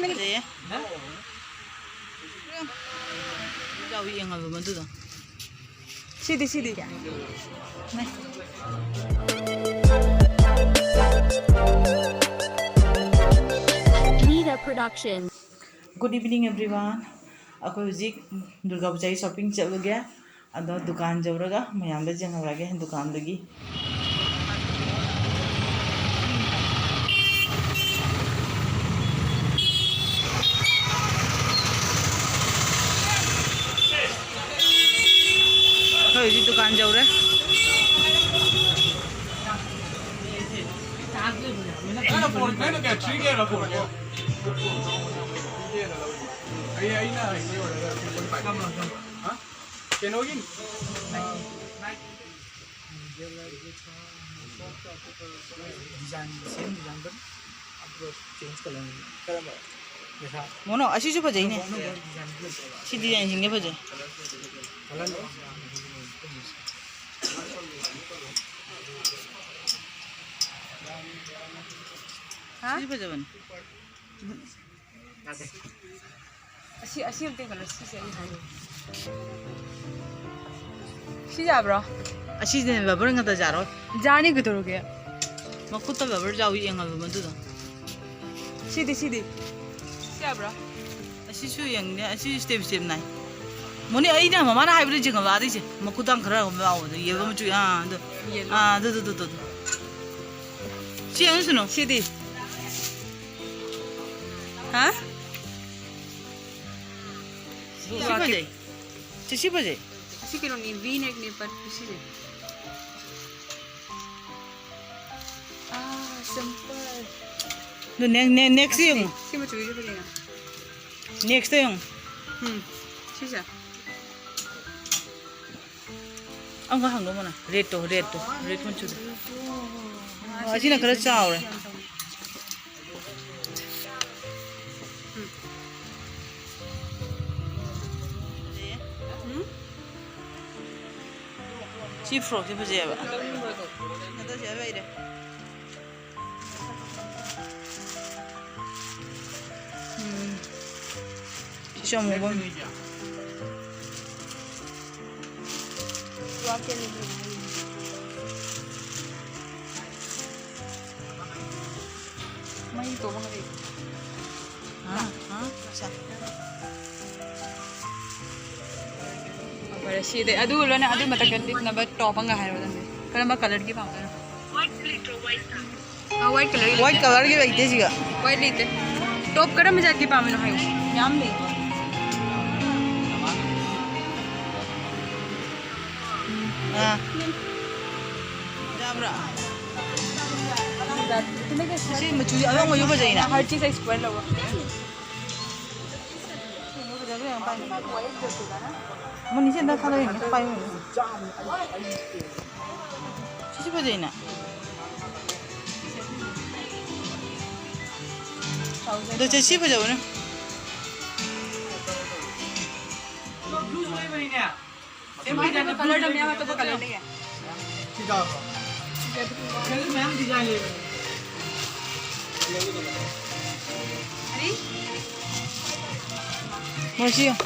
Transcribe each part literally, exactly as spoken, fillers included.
ꯐꯖꯩꯌꯦ꯫ ꯌꯥꯎꯏ, ꯌꯦꯡꯍꯜꯂꯣ ꯃꯗꯨꯗꯣ꯫ ꯁꯤꯗꯤ, ꯁꯤꯗꯤ꯫ Nida Production. Good evening, everyone. ꯑꯩꯈꯣꯏ ꯍꯧꯖꯤꯛ ꯗꯨꯔꯒꯥ ꯄꯨꯖꯥꯒꯤ shopping ꯆꯠꯂꯨꯒꯦ꯫ ꯑꯗꯣ ꯗꯨꯀꯥꯟ ꯌꯧꯔꯒ ꯃꯌꯥꯝꯗ ꯌꯦꯡꯍꯜꯂꯒꯦ ꯗꯨꯀꯥꯟꯗꯒꯤ꯫ ꯑꯩꯈꯣꯏ ꯍꯧꯖꯤꯛ ꯗꯨꯀꯥꯟ ꯌꯧꯔꯦ꯫ ꯅꯪꯅ phone, ꯅꯪꯅ ꯀꯌꯥ, three K ꯔ phone ꯀꯌꯥ? ꯑꯩ, ꯑꯩꯅ ꯍꯥꯏ-, ꯍꯥ? ꯀꯩꯅꯣꯒꯤ? Design, same design, but ꯑꯗꯨꯒ change color꯫ ꯀꯔꯝꯕ? ꯄꯩꯁꯥ꯫ ꯃꯣꯅꯣ, ꯑꯁꯤꯁꯨ ꯐꯖꯩꯅꯦ꯫ ꯑꯅꯧꯕ design ꯂꯩꯇ꯭ꯔꯕ? ꯁꯤ design ꯁꯤꯡꯁꯦ ꯐꯖꯩ꯫ Color? ꯍꯥ? ꯁꯤꯁꯨ ꯐꯖꯕꯅꯤ꯫ ꯑꯁꯤ, ꯑꯁꯤ ꯑꯝꯇ ꯌꯦꯡꯍꯜꯂꯣ, ꯁꯤꯁꯦ ꯑꯩ ꯍꯥꯏꯒꯦ꯫ ꯁꯤ ꯌꯥꯕ꯭ꯔꯣ? ꯑꯁꯤꯁꯤꯅ rubber ꯉꯥꯛꯇ ꯌꯥꯔꯣꯏ꯫ ꯌꯥꯅꯤ, ꯀꯩꯗꯧꯔꯒꯦ? ꯃꯈꯨꯠꯇ rubber ꯌꯥꯎꯏ, ꯌꯦꯡꯍꯜꯂꯣ ꯃꯗꯨꯗꯣ꯫ ꯁꯤꯗꯤ, ꯁꯤꯗꯤ꯫ ꯁꯤ ꯌꯥꯕ꯭ꯔꯣ? ꯑꯁꯤꯁꯨ ꯌꯦꯡꯅꯦ, ꯑꯁꯤ step step ꯅꯥꯏ꯫ ꯃꯣꯅꯤ, ꯑꯩꯅ ꯃꯃꯥꯅ ꯍꯥꯏꯕꯗ ꯌꯦꯡꯍꯜꯂꯣ, ꯑꯥꯗꯩꯁꯦ꯫ ꯃꯈꯨꯠꯇꯥꯡ ꯈꯔ ꯑꯃ ꯌꯥꯎꯕꯗꯣ, yellow ꯃꯆꯨ, ꯑꯥ, ꯑꯗꯨ꯫ Yellow꯫ ꯑꯥ, ꯑꯗꯨ, ꯑꯗꯨ, ꯑꯗꯨ, ꯑꯗꯨ, ꯑꯗꯨ꯫ ꯁꯤ ꯌꯦꯡꯉꯨ ꯁꯤꯅꯣ꯫ ꯁꯤꯗꯤ? ꯍꯥ? ꯁꯤ ꯐꯖꯩ꯫ ꯁꯤ, ꯁꯤ ꯐꯖꯩ꯫ ꯑꯁꯤ ꯀꯩꯅꯣꯅꯤ, V neckꯅꯦ, but ꯁꯤꯁꯦ꯫ ꯑꯥ, simple꯫ ꯑꯗꯨ ne-, ne-, next ꯑꯁꯤ, ꯌꯦꯡꯉꯨ꯫ ꯁꯤ ꯃꯆꯨꯁꯦ ꯐꯖꯩꯅ꯫ Next ꯌꯦꯡꯉꯨ꯫ ꯎꯝ, ꯁꯤꯁꯦ꯫ ꯑꯃꯒ ꯍꯪꯗꯧ ꯃꯥꯅ꯫ Redꯇꯣ, redꯇꯣ, red ꯃꯆꯨꯗꯣ꯫ ꯑꯣ, ꯑꯁꯤꯅ ꯈꯔ ꯆꯥꯎꯔꯦ꯫ ꯎꯝ? ꯁꯤ frockꯁꯦ ꯐꯖꯩꯑꯕ꯫ ꯍꯟꯗꯛꯁꯦ ꯂꯩꯔꯦ꯫ ꯆꯃꯨꯕ꯫ ꯃꯩ ꯇꯧꯕ ꯉꯝꯗꯦ꯫ ꯍꯥ? ꯍꯥ? ꯐꯔꯦ, ꯁꯤꯗꯤ ꯑꯗꯨ ꯂꯣꯏꯅ ꯑꯗꯨ ꯃꯊꯛꯇ ꯂꯤꯠꯅꯕ ꯇꯣꯞ ꯑꯃꯒ ꯍꯥꯏꯔꯣ ꯅꯪꯗꯤ꯫ ꯀꯔꯝꯕ ꯀꯂꯔꯒꯤ ꯄꯥꯝꯗꯣꯏꯅꯣ? ꯑꯥ, ꯋꯥꯏꯠ ꯀꯂꯔꯒꯤ ꯂꯩꯇꯦ ꯁꯤꯒ꯫ ꯋꯥꯏꯠ ꯂꯩꯇꯦ꯫ ꯇꯣꯞ ꯀꯔꯝꯕ ꯖꯥꯠꯀꯤ ꯄꯥꯝꯃꯤꯅꯣ ꯍꯥꯏꯌꯨ꯫ ꯌꯥꯝ ꯂꯩ꯫ ꯑꯥ꯫ ꯌꯥꯕ꯭ꯔꯥ? ꯁꯤ ꯃꯆꯨ ꯑꯉꯧꯕꯁꯨ ꯐꯖꯩꯅ꯫ ꯍꯔ ꯆꯤꯁ ꯑꯦꯛꯁꯄꯔꯠ ꯂꯧꯔꯣ꯫ ꯐꯖꯕ꯭ꯔꯥ ꯌꯦꯡꯉꯣ, ꯄꯥꯏꯌꯨ꯫ ꯃꯅꯤꯁꯦ ꯅꯪ ꯈꯜꯂꯣ ꯌꯦꯡꯒꯦ, ꯄꯥꯏꯌꯨ ꯌꯦꯡꯒꯦ꯫ ꯁꯤꯁꯨ ꯐꯖꯩꯅ꯫ ꯑꯗꯣ ꯆꯦ, ꯁꯤ ꯐꯖꯕꯅꯦ꯫ ꯃꯥꯏꯗ ꯀꯂꯔꯗ ꯃꯌꯥꯝ ꯑꯇꯣꯞꯄ ꯀꯂꯔ ꯂꯩꯌꯦ꯫ ꯁꯤ ꯇꯥꯕ꯭ꯔꯣ? ꯁꯤꯗꯁꯨ ꯃꯌꯥꯝ ꯗꯤꯖꯥꯏꯟ ꯂꯩꯕꯅꯦ꯫ ꯑꯣ, ꯁꯤ ꯌꯦꯡꯉꯣ꯫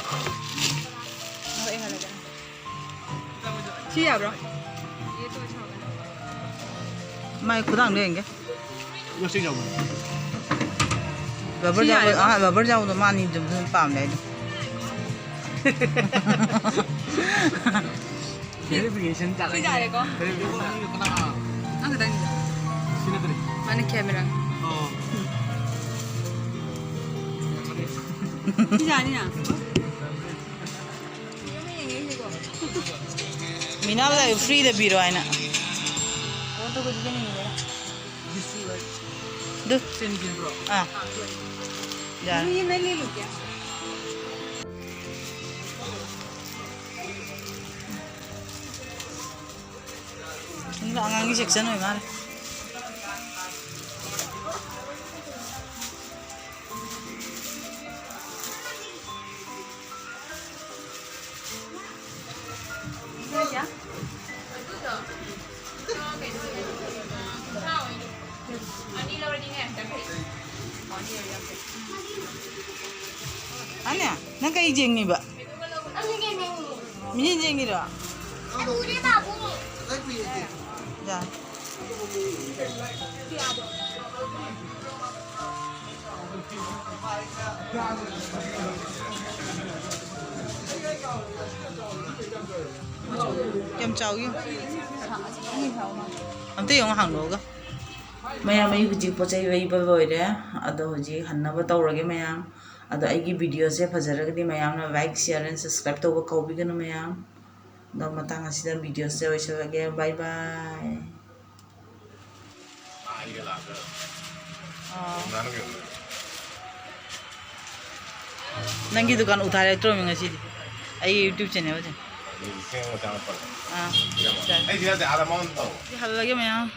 ꯁꯤ ꯌꯥꯕ꯭ꯔꯣ? ꯃꯥꯏ ꯈꯨꯗꯥꯡꯗꯣ ꯌꯦꯡꯒꯦ꯫ ꯄ꯭ꯂꯥꯁꯇꯤꯛ ꯌꯥꯎꯕꯅꯦ꯫ ꯔꯕꯔ ꯁꯤ ꯌꯥꯎꯕ-, ꯌꯥꯔꯦꯀꯣ? ꯑꯥ, ꯔꯕꯔ ꯌꯥꯎꯕꯗꯣ ꯃꯥꯅꯤ ꯑꯗꯨꯝ ꯄꯥꯝꯃꯦ ꯍꯥꯏꯗꯣ꯫ ꯚꯦꯔꯤꯐꯤꯀꯦꯁꯟ ꯆꯠꯂꯒꯦ꯫ ꯁꯤ ꯌꯥꯔꯦꯀꯣ? ꯚꯦꯔꯤꯐꯤꯀꯦꯁꯟ꯫ ꯅꯪ ꯈꯛꯇꯪꯅꯤꯗ꯫ ꯁꯤ ꯅꯠꯇ꯭ꯔꯗꯤ꯫ ꯃꯥꯅ ꯀꯦꯃꯦꯔꯥ꯫ ꯑꯣ꯫ ꯁꯤ ꯌꯥꯅꯤꯅ? ꯃꯤꯅꯥꯕꯗ ꯐ꯭ꯔꯤꯗ ꯄꯤꯔꯣ ꯍꯥꯏꯅ꯫ ꯑꯗꯨ꯫ ꯑꯥ꯫ ꯌꯥꯔꯦ꯫ ꯁꯤꯅ ꯑꯉꯥꯡꯒꯤ ꯁꯦꯛꯁꯟ ꯑꯣꯏ ꯃꯥꯜꯂꯦ꯫ ꯑꯅꯦ, ꯅꯪ ꯀꯩ ꯌꯦꯡꯉꯤꯕ? ꯃꯤꯅ ꯌꯦꯡꯉꯤꯔꯣ? ꯌꯥ꯫ ꯌꯥꯝ ꯆꯥꯎꯏ꯫ ꯑꯝꯇ ꯌꯦꯡꯉꯣ ꯍꯥꯡꯗꯣꯛꯑꯒ꯫ ꯃꯌꯥꯝ, ꯑꯩ ꯍꯧꯖꯤꯛ ꯄꯣꯠ ꯆꯩ ꯂꯩꯕ ꯂꯣꯏꯔꯦ꯫ ꯑꯗꯣ ꯍꯧꯖꯤꯛ ꯍꯟꯅꯕ ꯇꯧꯔꯒꯦ ꯃꯌꯥꯝ꯫ ꯑꯗꯣ ꯑꯩꯒꯤ videoꯁꯦ ꯐꯖꯔꯒꯗꯤ ꯃꯌꯥꯝꯅ like, share and subscribe ꯇꯧꯕ ꯀꯥꯎꯕꯤꯒꯅꯨ ꯃꯌꯥꯝ꯫ ꯑꯗꯣ ꯃꯇꯥꯡ ꯑꯁꯤꯗ videoꯁꯦ ꯂꯣꯏꯁꯤꯜꯂꯒꯦ꯫ Bye bye꯫ ꯑꯣ꯫ ꯅꯪꯒꯤ ꯗꯨꯀꯥꯟ ꯎꯊꯥꯔꯛꯇ꯭ꯔꯣꯃꯤ ꯉꯁꯤꯗꯤ? ꯑꯩꯒꯤ YouTube channelꯁꯦ꯫ ꯑꯥ꯫ ꯑꯩ ꯁꯤꯗ ꯑꯥꯗ ꯃꯉꯣꯟꯗ ꯇꯧ꯫ ꯁꯤ ꯍꯜꯂꯒꯦ ꯃꯌꯥꯝ꯫